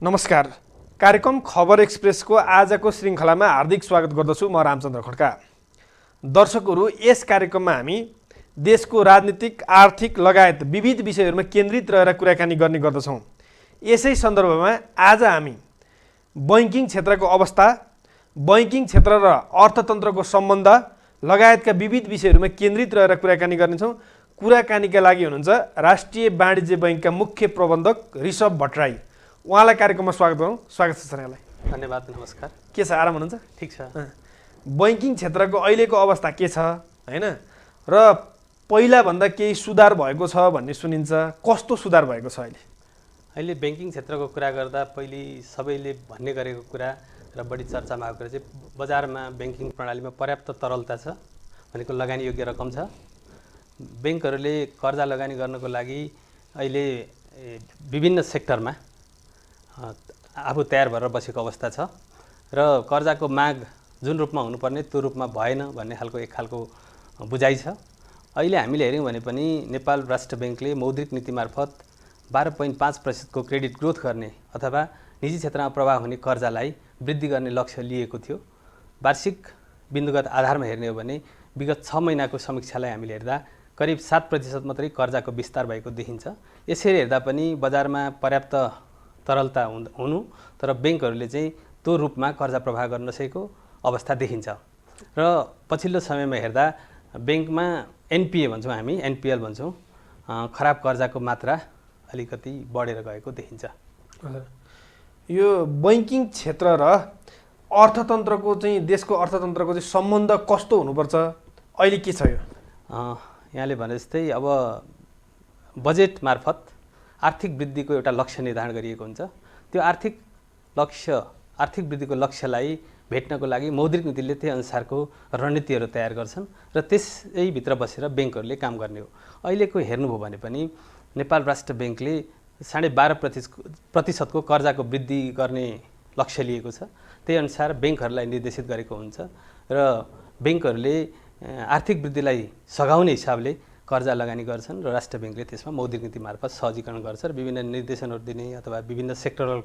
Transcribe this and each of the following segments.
नमस्कार। कार्यक्रम खबर एक्सप्रेसको आजको श्रृङ्खलामा हार्दिक स्वागत गर्दछु। म रामचन्द्र खड्का। दर्शकहरू, यस कार्यक्रममा हामी देशको राजनीतिक, आर्थिक लगायत विविध विषयहरूमा केन्द्रित रहेर कुराकानी गर्ने गर्दछौँ। यसै सन्दर्भमा आज हामी बैंकिङ क्षेत्रको अवस्था, बैंकिङ क्षेत्र र अर्थतन्त्रको सम्बन्ध लगायतका विविध विषयहरूमा केन्द्रित रहेर कुराकानी गर्नेछौँ। कुराकानीका लागि हुनुहुन्छ राष्ट्रिय वाणिज्य बैङ्कका मुख्य प्रबन्धक ऋषभ भट्टराई। उहाँलाई कार्यक्रममा स्वागत गरौँ। स्वागत छ सर यहाँलाई। धन्यवाद। नमस्कार। के छ, आराम हुनुहुन्छ? ठिक छ। बैंकिङ क्षेत्रको अहिलेको अवस्था के छ हैन, र पहिलाभन्दा केही सुधार भएको छ भन्ने सुनिन्छ। कस्तो सुधार भएको छ अहिले बैंकिङ क्षेत्रको कुरा गर्दा पहिले सबैले भन्ने गरेको कुरा र बढी चर्चामा आएको कुरा चाहिँ बजारमा बैंकिङ प्रणालीमा पर्याप्त तरलता छ भनेको लगानी योग्य रकम छ। बैंकहरूले कर्जा लगानी गर्नको लागि अहिले विभिन्न सेक्टरमा आफू तयार भएर बसेको अवस्था छ र कर्जाको माग जुन रूपमा हुनुपर्ने त्यो रूपमा भएन भन्ने खालको एक खालको बुझाइ छ। अहिले हामीले हेऱ्यौँ भने पनि नेपाल राष्ट्र बैंकले मौद्रिक नीति मार्फत 12.5% क्रेडिट ग्रोथ गर्ने अथवा निजी क्षेत्रमा प्रवाह हुने कर्जालाई वृद्धि गर्ने लक्ष्य लिएको थियो। वार्षिक बिन्दुगत आधारमा हेर्ने हो भने विगत 6 महिनाको समीक्षालाई हामीले हेर्दा करिब 7% मात्रै कर्जाको विस्तार भएको देखिन्छ। यसरी हेर्दा पनि बजारमा पर्याप्त तरलता हुनु तर बैंकहरूले चाहिँ त्यो रूपमा कर्जा प्रवाह गर्न नसकेको अवस्था देखिन्छ। र पछिल्लो समयमा हेर्दा बैंकमा एनपीए भन्छौँ हामी, एनपीएल भन्छौँ, खराब कर्जाको मात्रा अलिकति बढेर गएको देखिन्छ। यो बैंकिङ क्षेत्र र अर्थतन्त्रको चाहिँ देशको अर्थतन्त्रको चाहिँ सम्बन्ध कस्तो हुनुपर्छ, अहिले के छ यो? यहाँले भने जस्तै अब बजेट मार्फत आर्थिक वृद्धिको एउटा लक्ष्य निर्धारण गरिएको हुन्छ। त्यो आर्थिक वृद्धिको लक्ष्यलाई भेट्नको लागि मौद्रिक नीतिले त्यही अनुसारको रणनीतिहरू तयार गर्छन् र त्यसैभित्र बसेर बैंकहरूले काम गर्ने हो। अहिलेको हेर्नुभयो भने पनि नेपाल राष्ट्र बैंकले 12.5% कर्जाको वृद्धि गर्ने लक्ष्य लिएको छ। त्यही अनुसार बैंकहरूलाई निर्देशित गरेको हुन्छ र बैंकहरूले आर्थिक वृद्धिलाई सघाउने हिसाबले कर्जा लगानी गर्छन् र राष्ट्र बैंकले त्यसमा मौद्रिक नीति मार्फत सहजीकरण गर्छ र विभिन्न निर्देशनहरू दिने अथवा विभिन्न सेक्टरल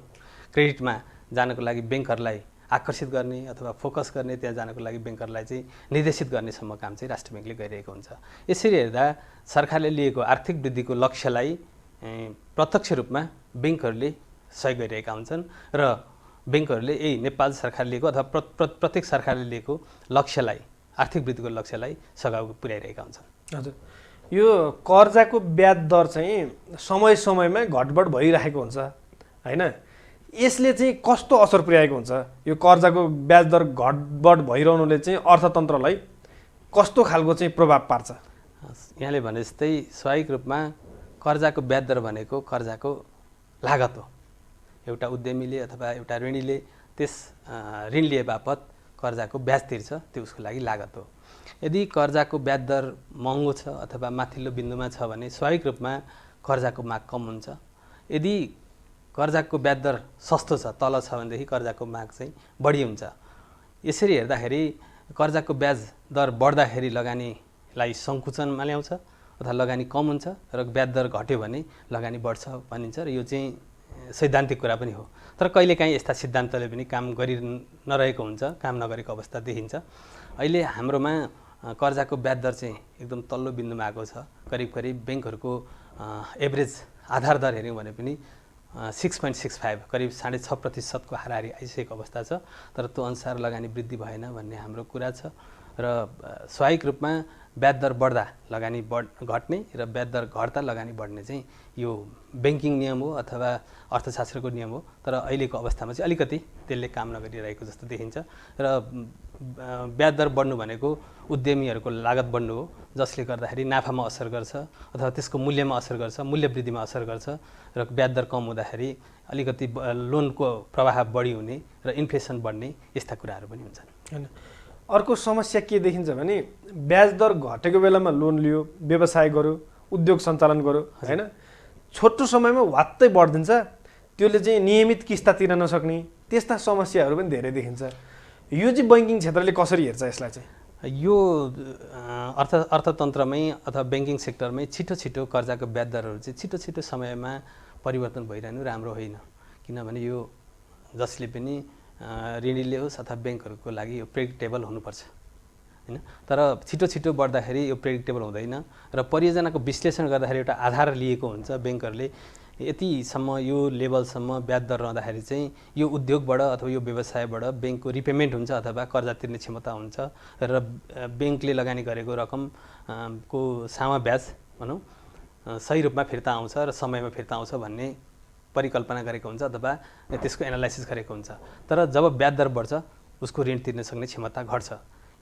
क्रेडिटमा जानको लागि बैंकहरूलाई आकर्षित गर्ने अथवा फोकस गर्ने, त्यहाँ जानको लागि बैंकहरूलाई चाहिँ निर्देशित गर्नेसम्म काम चाहिँ राष्ट्र बैंकले गरिरहेको हुन्छ। यसरी हेर्दा सरकारले लिएको आर्थिक वृद्धिको लक्ष्यलाई प्रत्यक्ष रूपमा बैंकहरूले सहयोग गरिरहेका हुन्छन् र बैंकहरूले यही नेपाल सरकारले लिएको अथवा प्रत्येक सरकारले लिएको लक्ष्यलाई, आर्थिक वृद्धिको लक्ष्यलाई सघाउ पुर्याइरहेका हुन्छन्। हजुर, यो कर्जाको ब्याज दर चाहिँ समय समयमा घटबड भइरहेको हुन्छ हैन, यसले चाहिँ कस्तो असर पुर्याएको हुन्छ? यो कर्जाको ब्याज दर घटबड भइरहनुले चाहिँ अर्थतन्त्रलाई कस्तो खालको चाहिँ प्रभाव पार्छ? यहाँले भने जस्तै स्वाभाविक रूपमा कर्जाको ब्याज दर भनेको कर्जाको लागत हो। एउटा उद्यमीले अथवा एउटा ऋणीले त्यस ऋण लिए बापत कर्जाको ब्याज तिर्छ, त्यो उसको लागि लागत हो। यदि कर्जाको ब्याज दर महँगो छ अथवा माथिल्लो बिन्दुमा छ भने स्वाभाविक रूपमा कर्जाको माग कम हुन्छ। यदि कर्जाको ब्याज दर सस्तो छ, तल छ भनेदेखि कर्जाको माग चाहिँ बढी हुन्छ। यसरी हेर्दाखेरि कर्जाको ब्याज दर बढ्दाखेरि लगानीलाई सङ्कुचनमा ल्याउँछ अथवा लगानी कम हुन्छ र ब्याज दर घट्यो भने लगानी बढ्छ भनिन्छ र यो चाहिँ सैद्धान्तिक कुरा पनि हो। तर कहिलेकाहीँ यस्ता सिद्धान्तले पनि काम गरि नरहेको हुन्छ, काम नगरेको अवस्था देखिन्छ। अहिले हाम्रोमा कर्जाको ब्याज दर चाहिँ एकदम तल्लो बिन्दुमा आएको छ। करिब बैंकहरूको एभरेज आधार दर हेऱ्यौँ भने पनि 6.65 करिब 6.5% को हाराहारी आइसकेको अवस्था छ। तर त्यो अनुसार लगानी वृद्धि भएन भन्ने हाम्रो कुरा छ र स्वाभाविक रूपमा ब्याज दर बढ्दा लगानी घट्ने र ब्याज दर घट्दा लगानी बढ्ने चाहिँ यो बैंकिङ नियम हो अथवा अर्थशास्त्रको नियम हो। तर अहिलेको अवस्थामा चाहिँ अलिकति त्यसले काम नगरिरहेको जस्तो देखिन्छ र ब्याज दर बढ्नु भनेको उद्यमीहरूको लागत बढ्नु हो, जसले गर्दाखेरि नाफामा असर गर्छ अथवा त्यसको मूल्यमा असर गर्छ, मूल्य वृद्धिमा असर गर्छ र ब्याज दर कम हुँदाखेरि अलिकति लोनको प्रवाह बढी हुने र इन्फ्लेसन बढ्ने यस्ता कुराहरू पनि हुन्छन्। हैन, अर्को समस्या के देखिन्छ भने ब्याज दर घटेको बेलामा लोन लियो, व्यवसाय गर्यो, उद्योग सञ्चालन गर्यो हैन, छोटो समयमा वात्तै बढ्दिन्छ, त्यसले चाहिँ नियमित किस्ता तिर्न नसक्ने त्यस्ता समस्याहरू पनि धेरै देखिन्छ। यो चाहिँ बैंकिङ क्षेत्रले कसरी हेर्छ यसलाई चाहिँ? यो अर्थतन्त्रमै अथवा बैंकिङ सेक्टरमै छिटो कर्जाको ब्याज दरहरू चाहिँ छिटो समयमा परिवर्तन भइरहनु राम्रो होइन। किनभने यो जसले पनि ऋणीले होस् अथवा ब्याङ्कहरूको लागि यो प्रेडिक्टेबल हुनुपर्छ हैन। तर छिटो छिटो बढ्दाखेरि यो प्रेडिक्टेबल हुँदैन र परियोजनाको विश्लेषण गर्दाखेरि एउटा आधार लिएको हुन्छ ब्याङ्कहरूले यतिसम्म यो लेभलसम्म ब्याज दर रहँदाखेरि चाहिँ यो उद्योगबाट अथवा यो व्यवसायबाट ब्याङ्कको रिपेमेन्ट हुन्छ अथवा कर्जा तिर्ने क्षमता हुन्छ र ब्याङ्कले लगानी गरेको रकम को सामा ब्याज भनौँ सही रूपमा फिर्ता आउँछ र समयमा फिर्ता आउँछ भन्ने परिकल्पना गरेको हुन्छ अथवा त्यसको एनालाइसिस गरेको हुन्छ। तर जब ब्याज दर बढ्छ उसको ऋण तिर्न सक्ने क्षमता घट्छ।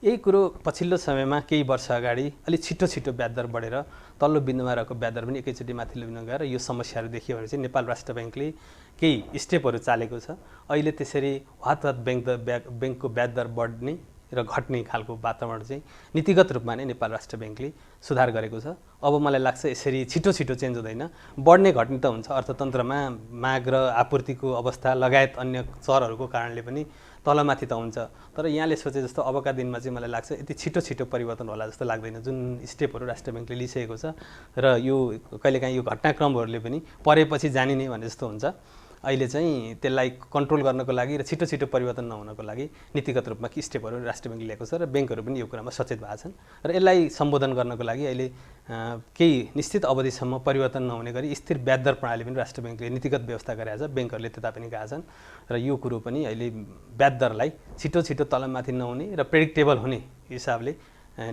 यही कुरो पछिल्लो समयमा केही वर्ष अगाडि अलिक छिटो छिटो ब्याज दर बढेर तल्लो बिन्दुमा रहेको ब्याज दर पनि एकैचोटि माथिल्लो बिन्दुमा गएर यो समस्याहरू देखियो भने चाहिँ नेपाल राष्ट्र ब्याङ्कले केही स्टेपहरू चालेको छ। अहिले त्यसरी हताहत ब्याङ्कको ब्याज दर बढ्ने र घट्ने खालको वातावरण चाहिँ नीतिगत रूपमा नै नेपाल राष्ट्र ब्याङ्कले सुधार गरेको छ। अब मलाई लाग्छ यसरी छिटो छिटो चेन्ज हुँदैन, बढ्ने घट्ने त हुन्छ, अर्थतन्त्रमा माग र आपूर्तिको अवस्था लगायत अन्य चरहरूको कारणले पनि तलमाथि त हुन्छ। तर यहाँले सोचे जस्तो अबका दिनमा चाहिँ मलाई लाग्छ यति छिटो छिटो परिवर्तन होला जस्तो लाग्दैन। जुन स्टेपहरू राष्ट्र ब्याङ्कले लिइसकेको छ र यो कहिलेकाहीँ यो घटनाक्रमहरूले पनि परेपछि जानिने भने जस्तो हुन्छ। अहिले चाहिँ त्यसलाई कन्ट्रोल गर्नको लागि र छिटो छिटो परिवर्तन नहुनको लागि नीतिगत रूपमा के स्टेपहरू राष्ट्र ब्याङ्कले लिएको छ र ब्याङ्कहरू पनि यो कुरामा सचेत भएको छन् र यसलाई सम्बोधन गर्नको लागि अहिले केही निश्चित अवधिसम्म परिवर्तन नहुने गरी स्थिर ब्याज दर प्रणाली पनि राष्ट्र ब्याङ्कले नीतिगत व्यवस्था गरेको छ। ब्याङ्कहरूले त्यता पनि गएका छन् र यो कुरो पनि अहिले ब्याज दरलाई छिटो छिटो तलमाथि नहुने र प्रेडिक्टेबल हुने हिसाबले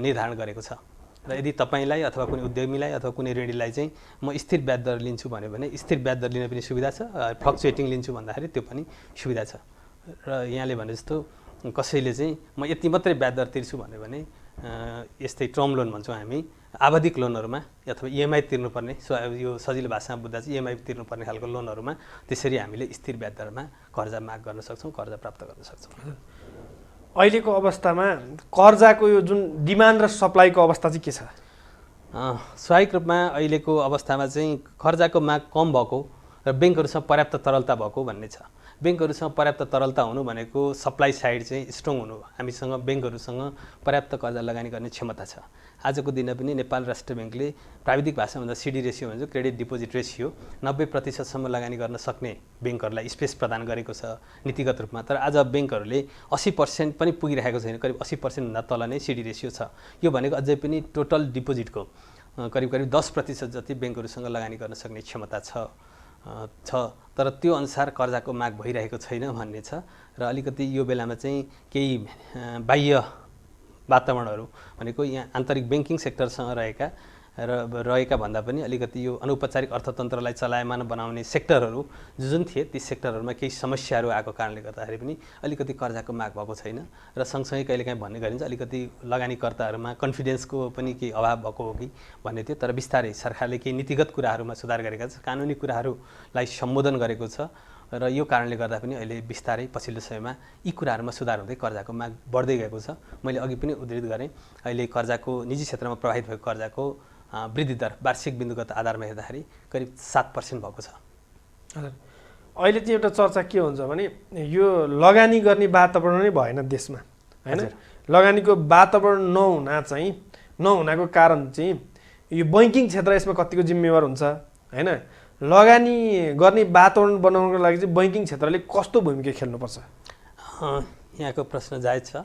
निर्धारण गरेको छ। र यदि तपाईँलाई अथवा कुनै उद्यमीलाई अथवा कुनै ऋणीलाई चाहिँ म स्थिर ब्याज दर लिन्छु भन्यो भने स्थिर ब्याज दर लिन पनि सुविधा छ, फ्लक्चुएटिङ लिन्छु भन्दाखेरि त्यो पनि सुविधा छ। र यहाँले भने जस्तो कसैले चाहिँ म यति मात्रै ब्याज दर तिर्छु भन्यो भने यस्तै टर्म लोन भन्छौँ हामी, आवधिक लोनहरूमा अथवा इएमआई तिर्नुपर्ने, यो सजिलो भाषामा बुझ्दा चाहिँ इएमआई तिर्नुपर्ने खालको लोनहरूमा त्यसरी हामीले स्थिर ब्याज दरमा कर्जा माग गर्न सक्छौँ, कर्जा प्राप्त गर्न सक्छौँ। अहिलेको अवस्थामा कर्जाको यो जुन डिमान्ड र सप्लाईको अवस्था चाहिँ के छ? स्वाभाविक रूपमा अहिलेको अवस्थामा चाहिँ कर्जाको माग कम भएको र ब्याङ्कहरूसँग पर्याप्त तरलता भएको भन्ने छ। ब्याङ्कहरूसँग पर्याप्त तरलता हुनु भनेको सप्लाई साइड चाहिँ स्ट्रङ हुनु, हामीसँग ब्याङ्कहरूसँग पर्याप्त कर्जा लगानी गर्ने क्षमता छ। आजको दिन पनि नेपाल राष्ट्र ब्याङ्कले प्राविधिक भाषामा भन्दा सिडी रेसियो भन्छ, क्रेडिट डिपोजिट रेसियो 90% लगानी गर्न सक्ने ब्याङ्कहरूलाई स्पेस प्रदान गरेको छ नीतिगत रूपमा। तर आज ब्याङ्कहरूले 80% पनि पुगिरहेको छैन, करिब 80% भन्दा तल नै सिडी रेसियो छ। यो भनेको अझै पनि टोटल डिपोजिटको करिब 10% जति ब्याङ्कहरूसँग लगानी गर्न सक्ने क्षमता छ। तर त्यो अनुसार कर्जाको माग भइरहेको छैन भन्ने छ। र अलिकति यो बेलामा चाहिँ केही बाह्य वातावरणहरू भनेको यहाँ आन्तरिक ब्याङ्किङ सेक्टरसँग रहेका भन्दा पनि अलिकति यो अनौपचारिक अर्थतन्त्रलाई चलायमान बनाउने सेक्टरहरू जुन थिए ती सेक्टरहरूमा केही समस्याहरू आएको कारणले गर्दाखेरि पनि अलिकति कर्जाको माग भएको छैन। र सँगसँगै कहिलेकाहीँ भन्ने गरिन्छ अलिकति लगानीकर्ताहरूमा कन्फिडेन्सको पनि केही अभाव भएको हो कि भन्ने थियो। तर बिस्तारै सरकारले केही नीतिगत कुराहरूमा सुधार गरेका छ, कानुनी कुराहरूलाई सम्बोधन गरेको छ र यो कारणले गर्दा पनि अहिले बिस्तारै पछिल्लो समयमा यी कुराहरूमा सुधार हुँदै कर्जाको माग बढ्दै गएको छ। मैले अघि पनि उद्धृत गरेँ, अहिले कर्जाको निजी क्षेत्रमा प्रभावित भएको कर्जाको वृद्धि दर वार्षिक बिन्दुगत आधारमा हेर्दाखेरि करिब 7% भएको छ। अहिले चाहिँ एउटा चर्चा के हुन्छ भने यो लगानी गर्ने वातावरण नै भएन देशमा, हैन? लगानीको वातावरण नहुनाको कारण चाहिँ यो बैङ्किङ क्षेत्र यसमा कतिको जिम्मेवार हुन्छ, हैन? लगानी गर्ने वातावरण बनाउनको लागि चाहिँ बैङ्किङ क्षेत्रले कस्तो भूमिका खेल्नुपर्छ? यहाँको प्रश्न जायज छ।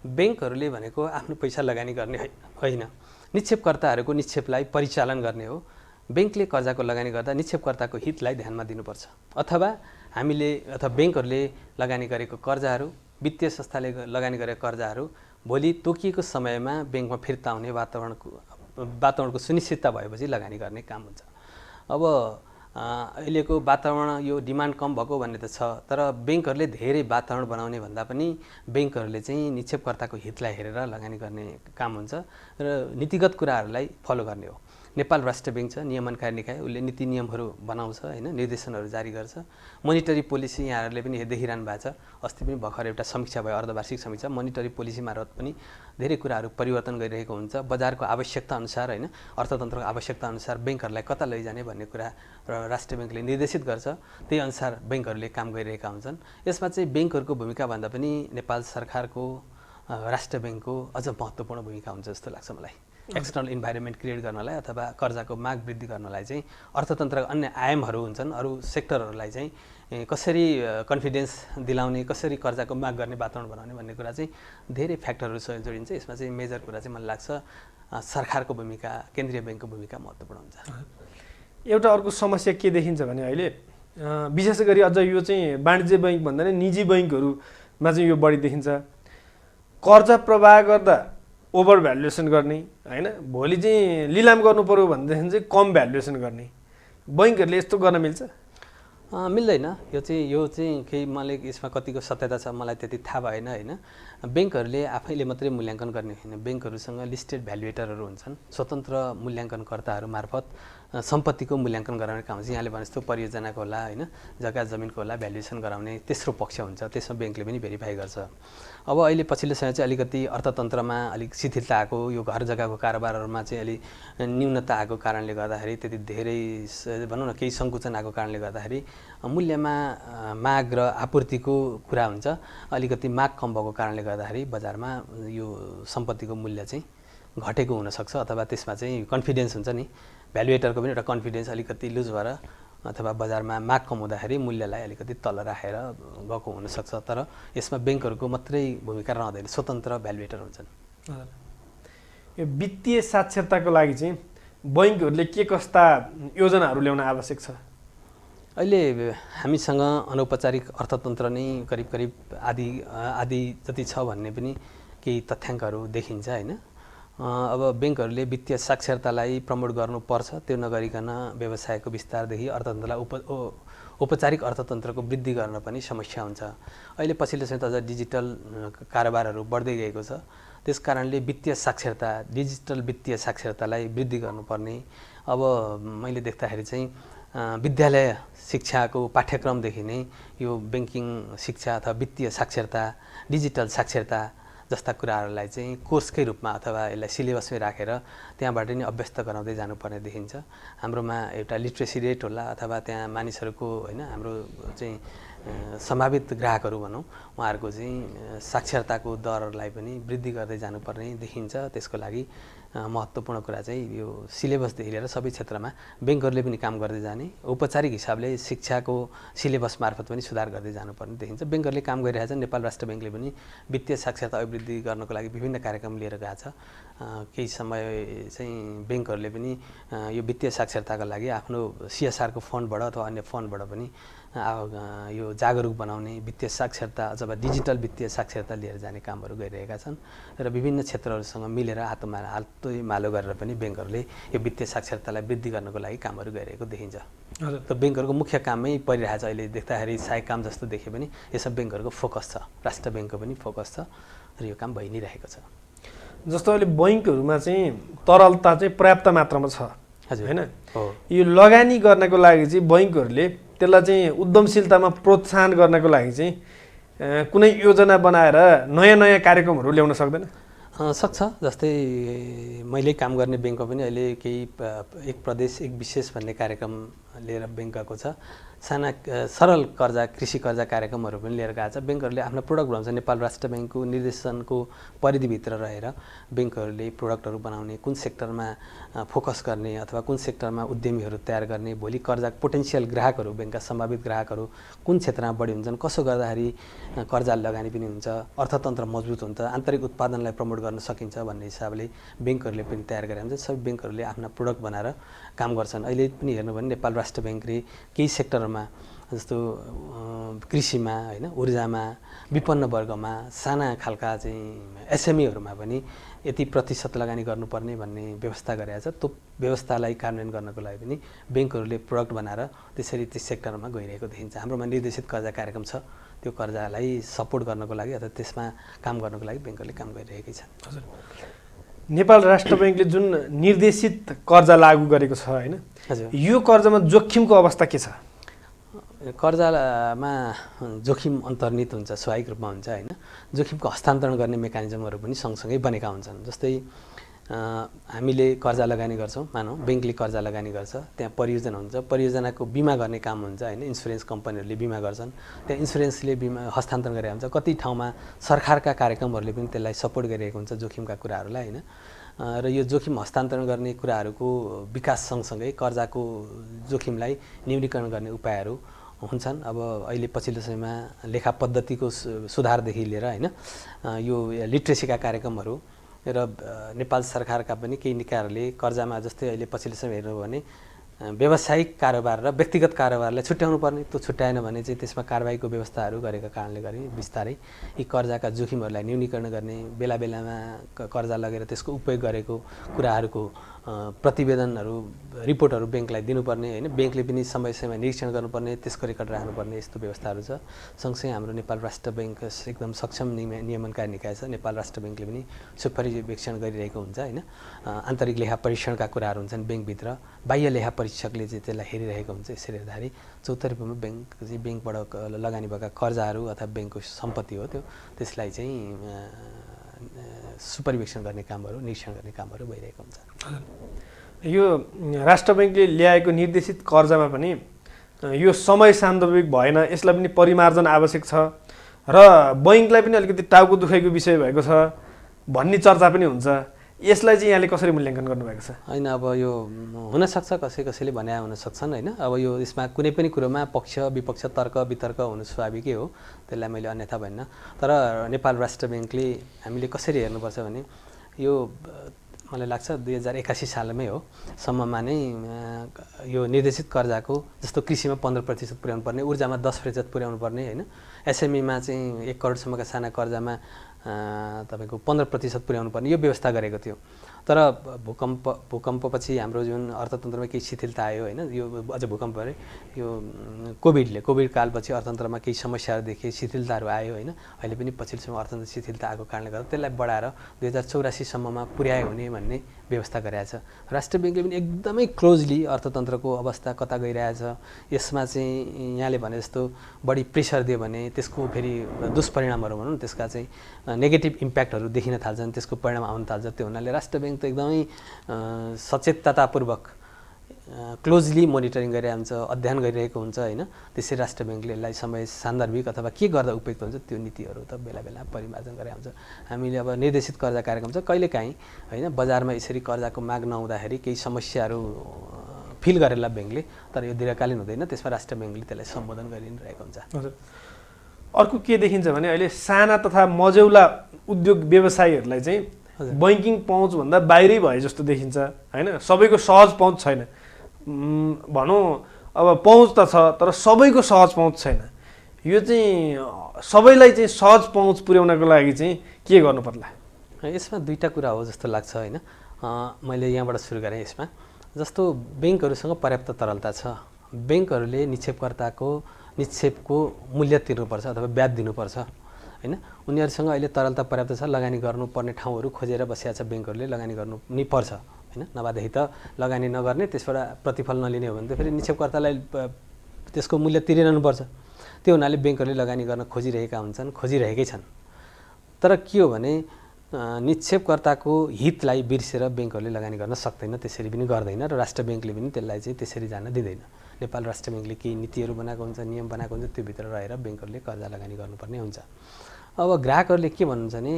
ब्याङ्कहरूले भनेको आफ्नो पैसा लगानी गर्ने होइन, निक्षेपकर्ताहरूको निक्षेपलाई परिचालन गर्ने हो। ब्याङ्कले कर्जाको लगानी गर्दा निक्षेपकर्ताको हितलाई ध्यानमा दिनुपर्छ। अथवा ब्याङ्कहरूले लगानी गरेको कर्जाहरू, वित्तीय संस्थाले लगानी गरेको कर्जाहरू भोलि तोकिएको समयमा ब्याङ्कमा फिर्ता हुने वातावरणको सुनिश्चितता भएपछि लगानी गर्ने काम हुन्छ। अब अहिलेको वातावरण यो डिमान्ड कम भएको भन्ने त छ, तर ब्याङ्कहरूले धेरै वातावरण बनाउने भन्दा पनि ब्याङ्कहरूले चाहिँ निक्षेपकर्ताको हितलाई हेरेर लगानी गर्ने काम हुन्छ र नीतिगत कुराहरूलाई फलो गर्ने हो। नेपाल राष्ट्र ब्याङ्क छ, नियमनकारी निकाय, उसले नीति नियमहरू बनाउँछ, हैन? निर्देशनहरू जारी गर्छ। मोनिटरी पोलिसी यहाँहरूले पनि देखिरहनु भएको छ। अस्ति पनि भर्खर एउटा समीक्षा भयो, अर्धवार्षिक समीक्षा। मोनिटरी पोलिसी मार्फत पनि धेरै कुराहरू परिवर्तन गरिरहेको हुन्छ। बजारको आवश्यकता अनुसार, हैन, अर्थतन्त्रको आवश्यकता अनुसार ब्याङ्कहरूलाई कता लैजाने भन्ने कुरा राष्ट्र ब्याङ्कले निर्देशित गर्छ। त्यही अनुसार ब्याङ्कहरूले काम गरिरहेका हुन्छन्। यसमा चाहिँ ब्याङ्कहरूको भूमिका भन्दा पनि नेपाल सरकारको, राष्ट्र ब्याङ्कको अझ महत्त्वपूर्ण भूमिका हुन्छ जस्तो लाग्छ मलाई। एक्सटर्नल इन्भाइरोमेन्ट क्रिएट गर्नलाई अथवा कर्जाको माग वृद्धि गर्नलाई चाहिँ अर्थतन्त्रका अन्य आयामहरू हुन्छन्, अरू सेक्टरहरूलाई चाहिँ कसरी कन्फिडेन्स दिलाउने, कसरी कर्जाको माग गर्ने वातावरण बनाउने भन्ने कुरा चाहिँ धेरै फ्याक्टरहरूसँग जोडिन्छ। यसमा चाहिँ मेजर कुरा चाहिँ मलाई लाग्छ सरकारको भूमिका, केन्द्रीय ब्याङ्कको भूमिका महत्त्वपूर्ण हुन्छ। एउटा अर्को समस्या के देखिन्छ भने अहिले विशेष गरी अझ यो चाहिँ वाणिज्य बैङ्क भन्दा नि निजी बैङ्कहरूमा चाहिँ यो बढी देखिन्छ। कर्जा प्रवाह गर्दा ओभर भ्यालुएसन गर्ने होइन, भोलि चाहिँ लिलाम गर्नु पऱ्यो भनेदेखि चाहिँ कम भ्यालुएसन गर्ने, बैङ्कहरूले यस्तो गर्न मिल्छ? मिल्दैन। यो चाहिँ केही मलाई यसमा कतिको सत्यता छ मलाई त्यति थाहा भएन होइन। ब्याङ्कहरूले आफैले मात्रै मूल्याङ्कन गर्ने होइन, ब्याङ्कहरूसँग लिस्टेड भ्यालुएटरहरू हुन्छन्, स्वतन्त्र मूल्याङ्कनकर्ताहरू मार्फत सम्पत्तिको मूल्याङ्कन गराउने काम हुन्छ। यहाँले भने जस्तो परियोजनाको होला होइन, जग्गा जमिनको होला भ्यालुएसन गराउने तेस्रो पक्ष हुन्छ, त्यसमा ब्याङ्कले पनि भेरिफाई गर्छ। अब अहिले पछिल्लो समय चाहिँ अलिकति अर्थतन्त्रमा अलिक शिथिलता आएको, यो घर जग्गाको कारोबारहरूमा चाहिँ अलि न्यूनता आएको कारणले गर्दाखेरि, त्यति धेरै भनौँ न केही सङ्कुचन आएको कारणले गर्दाखेरि मूल्यमा माग र आपूर्तिको कुरा हुन्छ। अलिकति माग कम भएको कारणले गर्दाखेरि बजारमा यो सम्पत्तिको मूल्य चाहिँ घटेको हुनसक्छ, अथवा त्यसमा चाहिँ कन्फिडेन्स हुन्छ नि, भ्यालुएटरको पनि एउटा कन्फिडेन्स अलिकति लुज भएर अथवा बजारमा माग कम हुँदाखेरि मूल्यलाई अलिकति तल राखेर गएको हुनसक्छ। तर यसमा ब्याङ्कहरूको मात्रै भूमिका रहँदैन, स्वतन्त्र भ्यालुएटर हुन्छन्। यो वित्तीय साक्षरताको लागि चाहिँ बैङ्कहरूले के कस्ता योजनाहरू ल्याउन आवश्यक छ? अहिले हामीसँग अनौपचारिक अर्थतन्त्र नै करिब आदि जति छ भन्ने पनि केही तथ्याङ्कहरू देखिन्छ होइन। अब ब्याङ्कहरूले वित्तीय साक्षरतालाई प्रमोट गर्नुपर्छ, त्यो नगरिकन व्यवसायको विस्तारदेखि अर्थतन्त्रलाई औपचारिक अर्थतन्त्रको वृद्धि गर्न पनि समस्या हुन्छ। अहिले पछिल्लो समय त अझ डिजिटल कारोबारहरू बढ्दै गएको छ, त्यस कारणले वित्तीय साक्षरता, डिजिटल वित्तीय साक्षरतालाई वृद्धि गर्नुपर्ने। अब मैले देख्दाखेरि चाहिँ विद्यालय शिक्षाको पाठ्यक्रमदेखि नै यो ब्याङ्किङ शिक्षा अथवा वित्तीय साक्षरता, डिजिटल साक्षरता जस्ता कुराहरूलाई चाहिँ कोर्सकै रूपमा अथवा यसलाई सिलेबसमै राखेर त्यहाँबाट नै अभ्यस्त गराउँदै जानुपर्ने देखिन्छ। हाम्रोमा एउटा लिट्रेसी रेट होला अथवा त्यहाँ मानिसहरूको होइन, हाम्रो चाहिँ सम्भावित ग्राहकहरू भनौँ, उहाँहरूको चाहिँ साक्षरताको दरलाई पनि वृद्धि गर्दै जानुपर्ने देखिन्छ। त्यसको लागि महत्त्वपूर्ण कुरा चाहिँ यो सिलेबसदेखि लिएर सबै क्षेत्रमा ब्याङ्कहरूले पनि काम गर्दै जाने, औपचारिक हिसाबले शिक्षाको सिलेबस मार्फत पनि सुधार गर्दै जानुपर्ने देखिन्छ। ब्याङ्कहरूले काम गरिरहेछ। नेपाल राष्ट्र ब्याङ्कले पनि वित्तीय साक्षरता अभिवृद्धि गर्नको लागि विभिन्न कार्यक्रम लिएर गएको छ। केही समय चाहिँ ब्याङ्कहरूले पनि यो वित्तीय साक्षरताको लागि आफ्नो CSRको फन्डबाट अथवा अन्य फन्डबाट पनि यो जागरुक बनाउने, वित्तीय साक्षरता अथवा डिजिटल वित्तीय साक्षरता लिएर जाने कामहरू गरिरहेका छन् र विभिन्न क्षेत्रहरूसँग मिलेर हातैमालो गरेर पनि ब्याङ्कहरूले यो वित्तीय साक्षरतालाई वृद्धि गर्नको लागि कामहरू गरिरहेको देखिन्छ। त ब्याङ्कहरूको मुख्य काममै परिरहेको छ। अहिले देख्दाखेरि सहायक काम जस्तो देखे पनि यसमा ब्याङ्कहरूको फोकस छ, राष्ट्र ब्याङ्कको पनि फोकस छ र यो काम भइ नै रहेको छ। जस्तो अहिले बैङ्कहरूमा चाहिँ तरलता चाहिँ पर्याप्त मात्रामा छ होइन। यो लगानी गर्नको लागि चाहिँ बैङ्कहरूले त्यसलाई चाहिँ उद्यमशीलतामा प्रोत्साहन गर्नको लागि चाहिँ कुनै योजना बनाएर नयाँ नयाँ कार्यक्रमहरू ल्याउन सक्दैन? सक्छ। जस्तै मैले काम गर्ने ब्याङ्कमा पनि अहिले केही एक प्रदेश एक विशेष भन्ने कार्यक्रम लिएर ब्याङ्क गएको छ। साना सरल कर्जा, कृषि कर्जा कार्यक्रमहरू पनि लिएर गएको छ। ब्याङ्कहरूले आफ्नो प्रडक्ट बनाउँछ। नेपाल राष्ट्र ब्याङ्कको निर्देशनको परिधिभित्र रहेर ब्याङ्कहरूले प्रडक्टहरू बनाउने, कुन सेक्टरमा फोकस गर्ने अथवा कुन सेक्टरमा उद्यमीहरू तयार गर्ने, भोलि कर्जा पोटेन्सियल ग्राहकहरू, ब्याङ्कका सम्भावित ग्राहकहरू कुन क्षेत्रमा बढी हुन्छन्, कसो गर्दाखेरि कर्जा लगानी पनि हुन्छ, अर्थतन्त्र मजबुत हुन्छ, आन्तरिक उत्पादनलाई प्रमोट गर्न सकिन्छ भन्ने हिसाबले ब्याङ्कहरूले पनि तयार गरेका हुन्छ। सबै ब्याङ्कहरूले आफ्ना प्रडक्ट बनाएर काम गर्छन्। अहिले पनि हेर्नु भने नेपाल राष्ट्र ब्याङ्कले केही सेक्टरमा जस्तो कृषिमा होइन, ऊर्जामा, विपन्न वर्गमा, साना खालका चाहिँ SMEहरूमा पनि यति प्रतिशत लगानी गर्नुपर्ने भन्ने व्यवस्था गरेको छ। त्यो व्यवस्थालाई कार्यान्वयन गर्नको लागि पनि ब्याङ्कहरूले प्रडक्ट बनाएर त्यसरी त्यस सेक्टरमा गइरहेको देखिन्छ। हाम्रोमा निर्देशित कर्जा कार्यक्रम छ, त्यो कर्जालाई सपोर्ट गर्नको लागि अथवा त्यसमा काम गर्नको लागि ब्याङ्कहरूले काम गरिरहेकै छन्। हजुर, नेपाल राष्ट्र ब्याङ्कले जुन निर्देशित कर्जा लागू गरेको छ होइन, हजुर, यो कर्जामा जोखिमको अवस्था के छ? कर्जामा जोखिम अन्तर्निहित हुन्छ, स्वाभाविक रूपमा हुन्छ होइन। जोखिमको हस्तान्तरण गर्ने मेकानिजमहरू पनि सँगसँगै बनेका हुन्छन्। जस्तै हामीले कर्जा लगानी गर्छौँ, मानौँ ब्याङ्कले कर्जा लगानी गर्छ, त्यहाँ परियोजना हुन्छ, परियोजनाको बिमा गर्ने काम हुन्छ होइन, इन्सुरेन्स कम्पनीहरूले बिमा गर्छन्, त्यहाँ इन्सुरेन्सले बिमा हस्तान्तरण गरेको हुन्छ। कति ठाउँमा सरकारका कार्यक्रमहरूले पनि त्यसलाई सपोर्ट गरिरहेको हुन्छ जोखिमका कुराहरूलाई होइन। र यो जोखिम हस्तान्तरण गर्ने कुराहरूको विकास सँगसँगै कर्जाको जोखिमलाई न्यूनीकरण गर्ने उपायहरू हुन्छन्। अब अहिले पछिल्लो समयमा लेखा पद्धतिको सुधारदेखि लिएर होइन यो लिट्रेसीका कार्यक्रमहरू र नेपाल सरकारका पनि केही निकायहरूले कर्जामा जस्तै अहिले पछिल्लो समय हेर्नु हो भने व्यावसायिक कारोबार र व्यक्तिगत कारोबारलाई छुट्याउनु पर्ने, त्यो छुट्याएन भने चाहिँ त्यसमा कारबाहीको व्यवस्थाहरू गरेका कारणले गरी बिस्तारै यी कर्जाका जोखिमहरूलाई न्यूनीकरण गर्ने, बेला बेलामा कर्जा लगेर त्यसको उपयोग गरेको कुराहरूको प्रतिवेदनहरू रिपोर्टहरू ब्याङ्कलाई दिनुपर्ने होइन, ब्याङ्कले पनि समय समयमा निरीक्षण गर्नुपर्ने, त्यसको रेकर्ड राख्नुपर्ने यस्तो व्यवस्थाहरू छ। सँगसँगै हाम्रो नेपाल राष्ट्र ब्याङ्क एकदम सक्षम नियमनकारी निकाय छ। नेपाल राष्ट्र ब्याङ्कले पनि सुपरिवेक्षण गरिरहेको हुन्छ होइन, आन्तरिक लेखा परीक्षणका कुराहरू हुन्छन् ब्याङ्कभित्र, बाह्य लेखा परीक्षकले चाहिँ त्यसलाई हेरिरहेको हुन्छ। यसरी हेर्दाखेरि चौतर्फमा ब्याङ्क चाहिँ ब्याङ्कबाट लगानी भएका कर्जाहरू अथवा ब्याङ्कको सम्पत्ति हो त्यसलाई चाहिँ सुपरिवेक्षण गर्ने कामहरू, निरीक्षण गर्ने कामहरू भइरहेको हुन्छ। यो राष्ट्र ब्याङ्कले ल्याएको निर्देशित कर्जामा पनि यो समय सान्दर्भिक भएन, यसलाई पनि परिमार्जन आवश्यक छ र बैङ्कलाई पनि अलिकति टाउको दुखाइको विषय भएको छ भन्ने चर्चा पनि हुन्छ। यसलाई चाहिँ यहाँले कसरी मूल्याङ्कन गर्नुभएको छ? होइन, अब यो हुनसक्छ, कसैले भने हुनसक्छन् होइन। अब यो यसमा कुनै पनि कुरोमा पक्ष विपक्ष तर्क वितर्क हुनु स्वाभाविकै हो, त्यसलाई मैले अन्यथा भन्न्न। तर नेपाल राष्ट्र ब्याङ्कले हामीले कसरी हेर्नुपर्छ भने यो मलाई लाग्छ 2081 सालमै हो सम्ममा नै यो निर्देशित कर्जाको जस्तो कृषिमा 15% पुर्याउनु पर्ने, ऊर्जामा 10% पुर्याउनु पर्ने होइन, एसएमईमा चाहिँ 1 करोडसम्मका साना कर्जामा तपाईँको 15% पुर्याउनु पर्ने यो व्यवस्था गरेको थियो। तर भूकम्पपछि हाम्रो जुन अर्थतन्त्रमा केही शिथिलता आयो होइन, यो अझ भूकम्प अरे यो कोभिड कालपछि अर्थतन्त्रमा केही समस्याहरू देखिए, शिथिलताहरू आयो होइन। अहिले पनि पछिल्लो समय अर्थतन्त्र शिथिलता आएको कारणले गर्दा त्यसलाई बढाएर 2084 सम्ममा पुर्याए हुने भन्ने व्यवस्था गरिरहेछ। राष्ट्र ब्याङ्कले पनि एकदमै क्लोजली अर्थतन्त्रको अवस्था कता गइरहेछ, यसमा चाहिँ यहाँले भने जस्तो बढी प्रेसर दियो भने त्यसको फेरि दुष्परिणामहरू भनौँ न, त्यसका चाहिँ नेगेटिभ इम्प्याक्टहरू देखिन थाल्छन्, त्यसको परिणाम आउन थाल्छ। त्यो हुनाले राष्ट्र ब्याङ्क त एकदमै सचेततापूर्वक क्लोजली मोनिटरिङ गरिरहेको हुन्छ, अध्ययन गरिरहेको हुन्छ होइन। त्यसै राष्ट्र ब्याङ्कले यसलाई समय सान्दर्भिक अथवा के गर्दा उपयुक्त हुन्छ त्यो नीतिहरू त बेला बेला परिमार्जन गरेको हुन्छ। हामीले अब निर्देशित कर्जा कार्यक्रम छ, कहिलेकाहीँ होइन बजारमा यसरी कर्जाको माग नहुँदाखेरि केही समस्याहरू फिल गरेला ब्याङ्कले, तर यो दीर्घकालीन हुँदैन, त्यसमा राष्ट्र ब्याङ्कले त्यसलाई सम्बोधन गरिरहेको हुन्छ। हजुर, अर्को के देखिन्छ भने अहिले साना तथा मझौला उद्योग व्यवसायीहरूलाई चाहिँ बैङ्किङ पहुँचभन्दा बाहिरै भए जस्तो देखिन्छ होइन। सबैको सहज पहुँच छैन भनौँ, अब पहुँच त छ तर सबैको सहज पहुँच छैन। यो चाहिँ सबैलाई चाहिँ सहज पहुँच पुर्याउनको लागि चाहिँ के गर्नु पर्ला? यसमा दुईवटा कुरा हो जस्तो लाग्छ होइन। मैले यहाँबाट सुरु गरेँ। यसमा जस्तो ब्याङ्कहरूसँग पर्याप्त तरलता छ, ब्याङ्कहरूले निक्षेपको मूल्य तिर्नुपर्छ अथवा ब्याज दिनुपर्छ होइन। उनीहरूसँग अहिले तरलता पर्याप्त छ, लगानी गर्नुपर्ने ठाउँहरू खोजेर बसिया छ ब्याङ्कहरूले, लगानी गर्नु नि पर्छ होइन। नभएदेखि त लगानी नगर्ने त्यसबाट प्रतिफल नलिने हो भने त फेरि निक्षेपकर्तालाई त्यसको मूल्य तिरिरहनुपर्छ। त्यो हुनाले ब्याङ्कहरूले लगानी गर्न खोजिरहेका हुन्छन्, खोजिरहेकै छन्। तर के हो भने निक्षेपकर्ताको हितलाई बिर्सेर ब्याङ्कहरूले लगानी गर्न सक्दैन, त्यसरी पनि गर्दैन र राष्ट्र ब्याङ्कले पनि त्यसलाई चाहिँ त्यसरी जान दिँदैन। नेपाल राष्ट्र ब्याङ्कले केही नीतिहरू बनाएको हुन्छ, नियम बनाएको हुन्छ, त्यो भित्र रहेर ब्याङ्कहरूले कर्जा लगानी गर्नुपर्ने हुन्छ। अब ग्राहकहरूले के भन्नुहुन्छ भने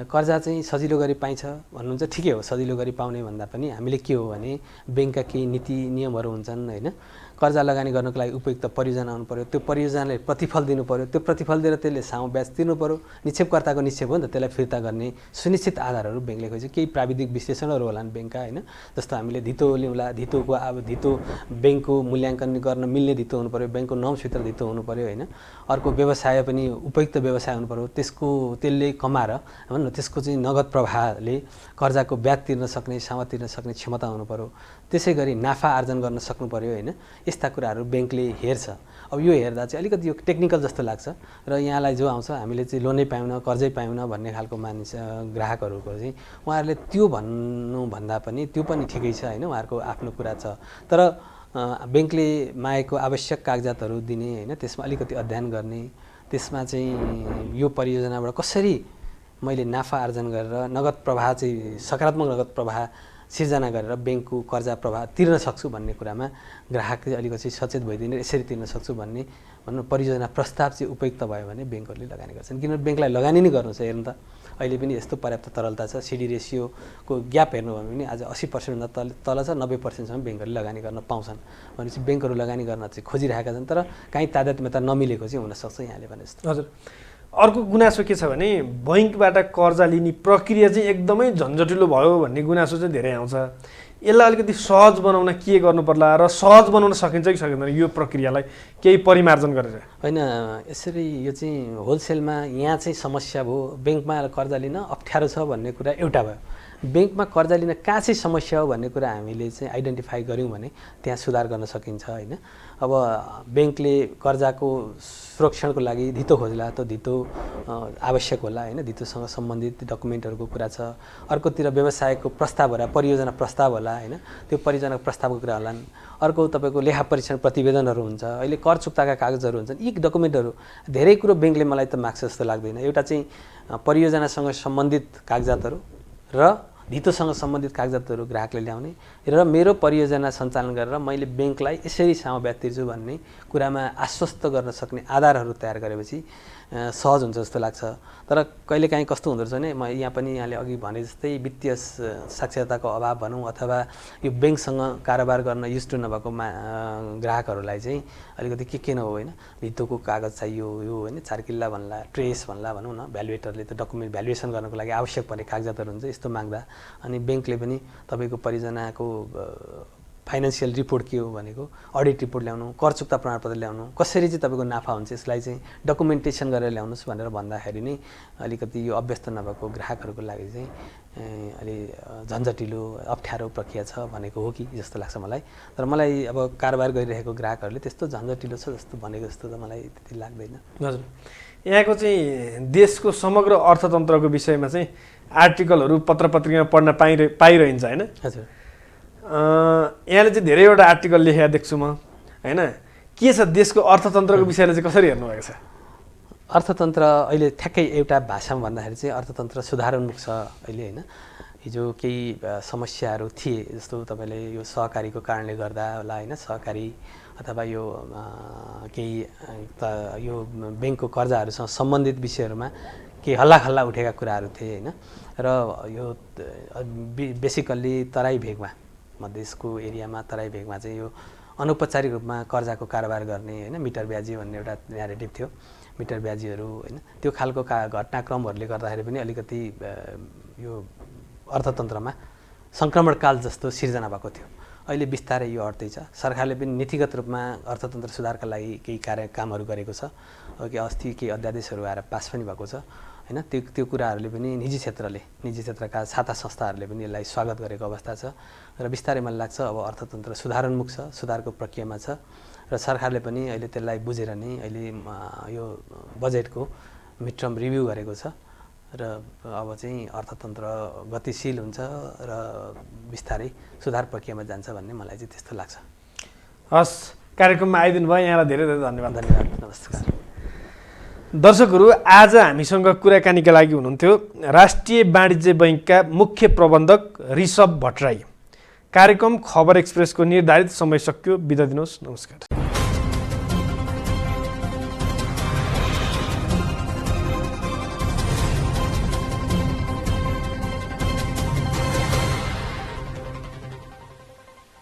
कर्जा चाहिँ सजिलो गरी पाइन्छ भन्नुहुन्छ, ठिकै हो, सजिलो गरी पाउने भन्दा पनि हामीले के हो भने ब्याङ्कका केही नीति नियमहरू हुन्छन् होइन। कर्जा लगानी गर्नको लागि उपयुक्त परियोजना आउनु पऱ्यो, त्यो परियोजनाले प्रतिफल दिनु पऱ्यो, त्यो प्रतिफल दिएर त्यसले सामु ब्याज तिर्नु पऱ्यो। निक्षेपकर्ताको निक्षेप हो नि त, त्यसलाई फिर्ता गर्ने सुनिश्चित आधारहरू ब्याङ्कले खोज्छ। केही प्राविधिक विश्लेषणहरू होलान् ब्याङ्कका होइन, जस्तो हामीले धितो ल्याउँला, धितोको अब धितो ब्याङ्कको मूल्याङ्कन गर्न मिल्ने धितो हुनु पऱ्यो, ब्याङ्कको नर्म्सभित्र धितो हुनु पऱ्यो होइन। अर्को व्यवसाय पनि उपयुक्त व्यवसाय हुनु पऱ्यो, त्यसले कमाएर भनौँ न त्यसको चाहिँ नगद प्रवाहले कर्जाको ब्याज तिर्न सक्ने, सामा तिर्न सक्ने क्षमता हुनु पऱ्यो। त्यसै गरी नाफा आर्जन गर्न सक्नु पऱ्यो होइन। यस्ता कुराहरू ब्याङ्कले हेर्छ। अब यो हेर्दा चाहिँ अलिकति यो टेक्निकल जस्तो लाग्छ र यहाँलाई जो आउँछ हामीले चाहिँ लोनै पाउन, कर्जै पाउन भन्ने खालको ग्राहकहरूको चाहिँ उहाँहरूले त्यो भन्नुभन्दा पनि त्यो पनि ठिकै छ होइन, उहाँहरूको आफ्नो कुरा छ। तर ब्याङ्कले मागेको आवश्यक कागजातहरू दिने होइन, त्यसमा अलिकति अध्ययन गर्ने, त्यसमा चाहिँ यो परियोजनाबाट कसरी मैले नाफा आर्जन गरेर नगद प्रवाह चाहिँ सकारात्मक नगद प्रवाह सिर्जना गरेर ब्याङ्कको कर्जा प्रवाह तिर्न सक्छु भन्ने कुरामा ग्राहक चाहिँ अलिकति सचेत भइदिने, यसरी तिर्न सक्छु भन्ने भनौँ परियोजना प्रस्ताव चाहिँ उपयुक्त भयो भने ब्याङ्कहरूले लगानी गर्छन्। किनभने ब्याङ्कलाई लगानी नै गर्नु छ हेर्नु त, अहिले पनि यस्तो पर्याप्त तरलता छ। सिडी रेसियोको ग्याप हेर्नु भयो भने आज 80% भन्दा तल छ, 90%सम्म ब्याङ्कहरूले लगानी गर्न पाउँछन् भनेपछि ब्याङ्कहरू लगानी गर्न चाहिँ खोजिरहेका छन्, तर काहीँ तादात्म्यता नमिलेको चाहिँ हुनसक्छ यहाँले भने जस्तो। हजुर, अर्को गुनासो के छ भने बैङ्कबाट कर्जा लिने प्रक्रिया चाहिँ एकदमै झन्झटिलो भयो भन्ने गुनासो चाहिँ धेरै आउँछ। यसलाई अलिकति सहज बनाउन के गर्नु पर्ला र सहज बनाउन सकिन्छ कि सकिँदैन यो प्रक्रियालाई केही परिमार्जन गरेर? होइन, यसरी यो चाहिँ होलसेलमा यहाँ चाहिँ समस्या भयो, ब्याङ्कमा कर्जा लिन अप्ठ्यारो छ भन्ने कुरा एउटा भयो। ब्याङ्कमा कर्जा लिन कहाँ चाहिँ समस्या हो भन्ने कुरा हामीले चाहिँ आइडेन्टिफाई गऱ्यौँ भने त्यहाँ सुधार गर्न सकिन्छ होइन। अब ब्याङ्कले कर्जाको सुरक्षणको लागि धितो खोज्ला, त धितो आवश्यक होला होइन, धितोसँग सम्बन्धित डकुमेन्टहरूको कुरा छ। अर्कोतिर व्यवसायको प्रस्ताव होला, परियोजना प्रस्ताव होला होइन, त्यो परियोजना प्रस्तावको कुरा होलान्। अर्को तपाईँको लेखा परीक्षण प्रतिवेदनहरू हुन्छ, अहिले कर चुक्ताका कागजहरू हुन्छन्। यी डकुमेन्टहरू धेरै कुरो ब्याङ्कले मलाई त माग्छ जस्तो लाग्दैन। एउटा चाहिँ परियोजनासँग सम्बन्धित कागजातहरू र धितोसँग सम्बन्धित कागजातहरू ग्राहकले ल्याउने र मेरो परियोजना सञ्चालन गरेर मैले ब्याङ्कलाई यसरी सामो ब्याज तिर्छु भन्ने कुरामा आश्वस्त गर्न सक्ने आधारहरू तयार गरेपछि सहज हुन्छ जस्तो लाग्छ। तर कहिलेकाहीँ कस्तो हुँदो रहेछ भने यहाँ पनि यहाँले अघि भने जस्तै वित्तीय साक्षरताको अभाव भनौँ अथवा यो ब्याङ्कसँग कारोबार गर्न युज टु नभएको ग्राहकहरूलाई चाहिँ अलिकति के नहो होइन, धितोको कागज चाहियो यो होइन, 4 किल्ला भन्ला, ट्रेस भन्ला भनौँ न, भ्यालुएटरले त डकुमेन्ट भ्यालुएसन गर्नको लागि आवश्यक पर्ने कागजातहरू हुन्छ। यस्तो माग्दा अनि ब्याङ्कले पनि तपाईँको परियोजनाको फाइनेन्सियल रिपोर्ट के हो भनेको अडिट रिपोर्ट ल्याउनु, कर चुक्ता प्रमाणपत्र ल्याउनु, कसरी चाहिँ तपाईँको नाफा हुन्छ यसलाई चाहिँ डकुमेन्टेसन गरेर ल्याउनुहोस् भनेर भन्दाखेरि नै अलिकति यो अभ्यस्त नभएको ग्राहकहरूको लागि चाहिँ अलि झन्झटिलो अप्ठ्यारो प्रक्रिया छ भनेको हो कि जस्तो लाग्छ मलाई। तर मलाई अब कारोबार गरिरहेको ग्राहकहरूले त्यस्तो झन्झटिलो छ जस्तो भनेको जस्तो त मलाई त्यति लाग्दैन। हजुर, यहाँको चाहिँ देशको समग्र अर्थतन्त्रको विषयमा चाहिँ आर्टिकलहरू पत्र पत्रिकामा पढ्न पाइरहन्छ होइन? हजुर, यहाँले चाहिँ धेरैवटा आर्टिकल लेखेका देख्छु म होइन। के छ देशको अर्थतन्त्रको विषयलाई चाहिँ कसरी हेर्नुभएको छ? अर्थतन्त्र अहिले ठ्याक्कै एउटा भाषामा भन्दाखेरि चाहिँ अर्थतन्त्र सुधारोन्मुख छ अहिले होइन। हिजो केही समस्याहरू थिए, जस्तो तपाईँले यो सहकारीको कारणले गर्दा होला होइन, सहकारी अथवा यो केही यो ब्याङ्कको कर्जाहरूसँग सम्बन्धित विषयहरूमा केही हल्लाखल्ला उठेका कुराहरू थिए होइन। र यो बेसिकल्ली तराई भेगमा, मधेसको एरियामा तराई भेगमा चाहिँ यो अनौपचारिक रूपमा कर्जाको कारोबार गर्ने होइन, मिटर ब्याजी भन्ने एउटा न्यारेटिभ थियो। मिटर ब्याजीहरू होइन, त्यो खालको घटनाक्रमहरूले गर्दाखेरि पनि अलिकति यो अर्थतन्त्रमा सङ्क्रमणकाल जस्तो सिर्जना भएको थियो। अहिले बिस्तारै यो हट्दैछ। सरकारले पनि नीतिगत रूपमा अर्थतन्त्र सुधारका लागि केही कामहरू गरेको छ। कि अस्ति केही अध्यादेशहरू आएर पास पनि भएको छ होइन। त्यो कुराहरूले पनि निजी क्षेत्रका साता संस्थाहरूले पनि यसलाई स्वागत गरेको अवस्था छ। र बिस्तारै मलाई लाग्छ अब अर्थतन्त्र सुधारोन्मुख छ, सुधारको प्रक्रियामा छ र सरकारले पनि अहिले त्यसलाई बुझेर नै अहिले यो बजेटको मिड टर्म रिभ्यू गरेको छ र अब चाहिँ अर्थतन्त्र गतिशील हुन्छ र बिस्तारै सुधार प्रक्रियामा जान्छ भन्ने मलाई चाहिँ त्यस्तो लाग्छ। हस्, कार्यक्रममा आइदिनु भयो, यहाँलाई धेरै धेरै धन्यवाद। नमस्कार दर्शकहरू, आज हामीसँग कुराकानीका लागि हुनुहुन्थ्यो राष्ट्रिय वाणिज्य बैङ्कका मुख्य प्रबन्धक ऋषभ भट्टराई। कार्यक्रम खबर एक्सप्रेसको निर्धारित समय सकियो, बिदा दिनुहोस्, नमस्कार।